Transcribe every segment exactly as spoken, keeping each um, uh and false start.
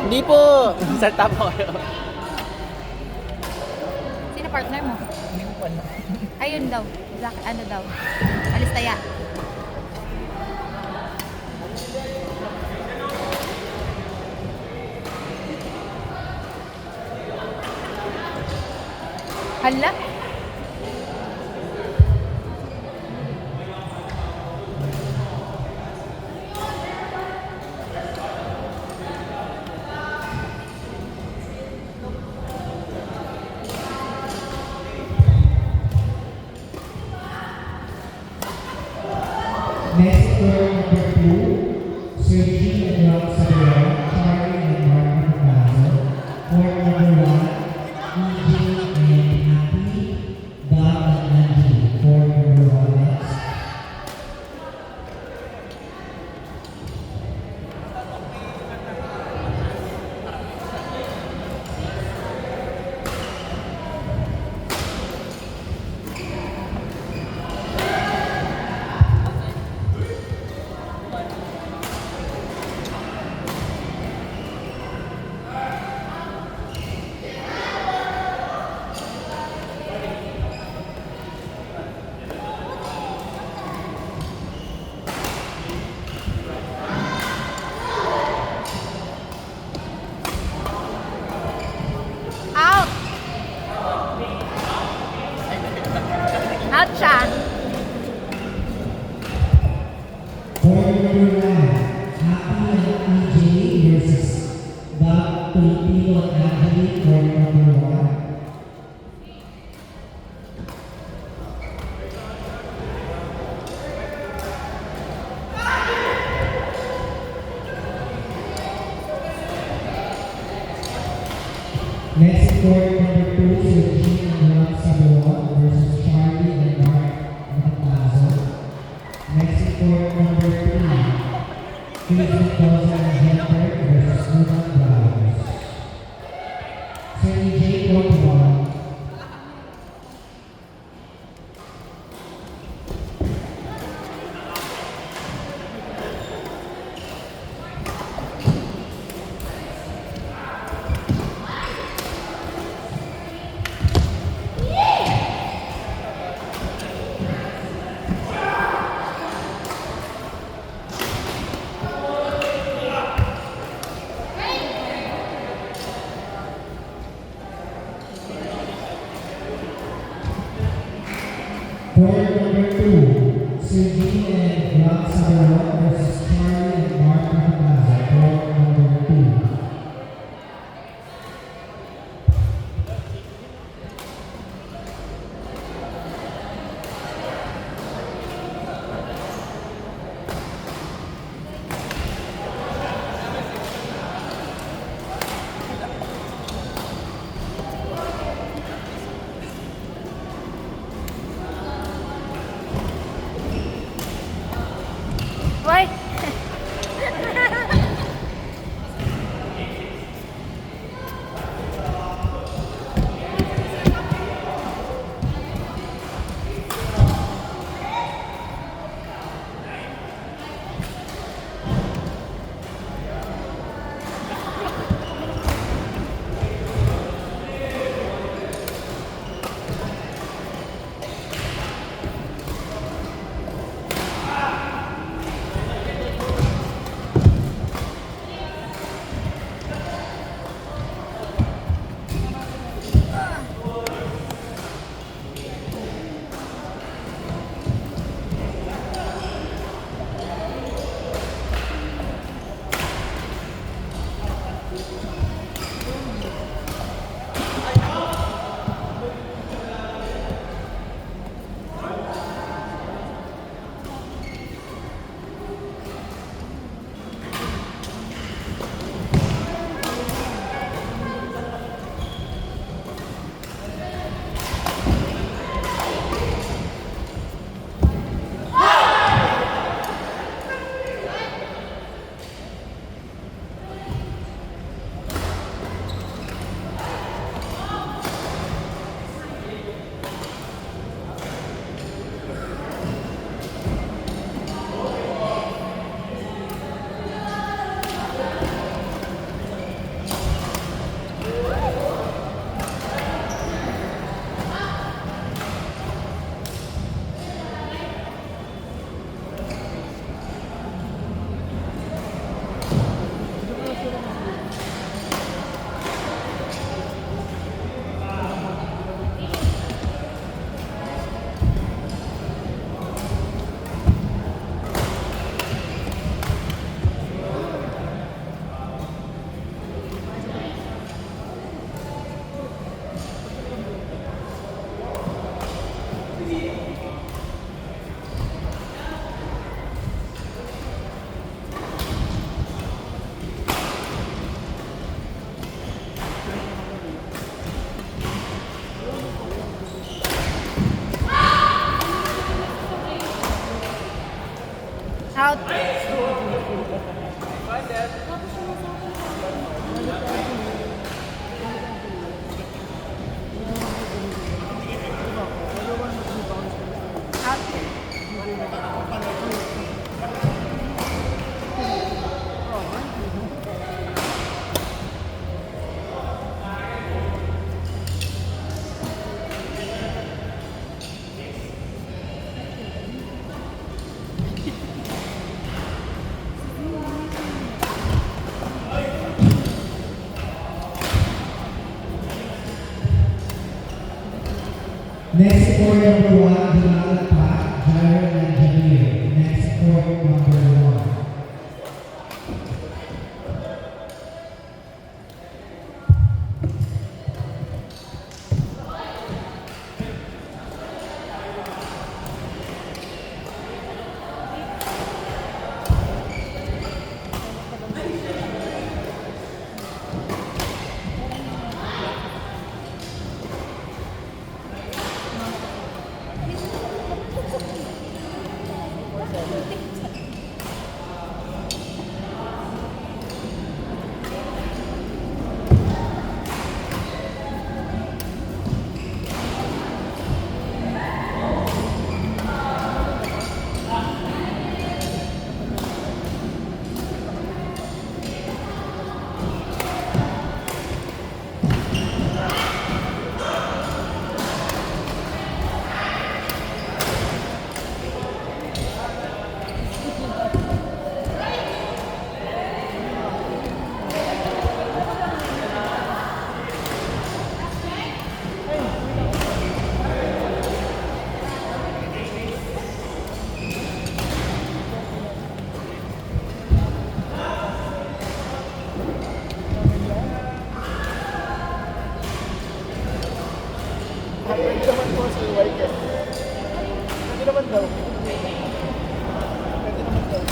Hindi po. Salta po kayo. Sino partner mo? Ayun daw. Black, ano daw? Alis taya. Hala? Next, court number two, Sergi and Rock Sabero, Charlie and Mark Macapazo. Court number one, E J and Happy, Dom and Angie. Court number one next. Out! Out siya. Court number one, Happy and E J versus Doc Tolentino and Angelique, court number one. Next, court number two, Sergi and Rock Sabero versus Charlie and Mark Macapazo. Next, court number three, Chris Mendoza and Hector versus Numan Brothers. Sir E J, court one. Court number two, Sergi and Rock Sabero versus Charlie and Mark Macapazo. Court number two. Uy! Out. Out. Next court number one, Jonathan Pat, Jairo, and Jamil. Next court number one. Pwede naman po, Sir White. Pwede naman daw. Pwede naman daw.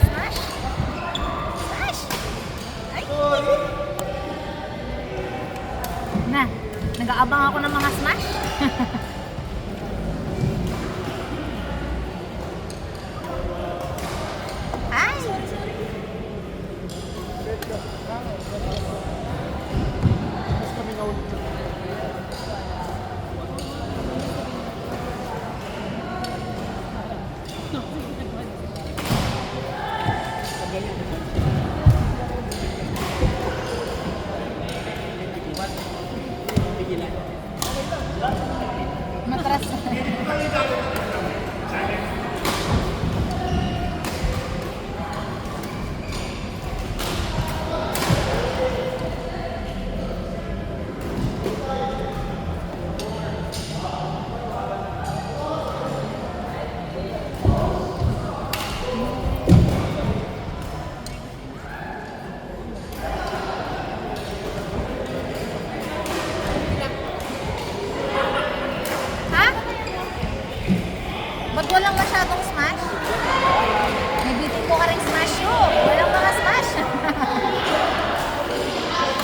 Smash! Smash! Ay! Na, nag-aabang ako ng mga smash. Ay! Matras. Ha? Ba't walang masyadong smash?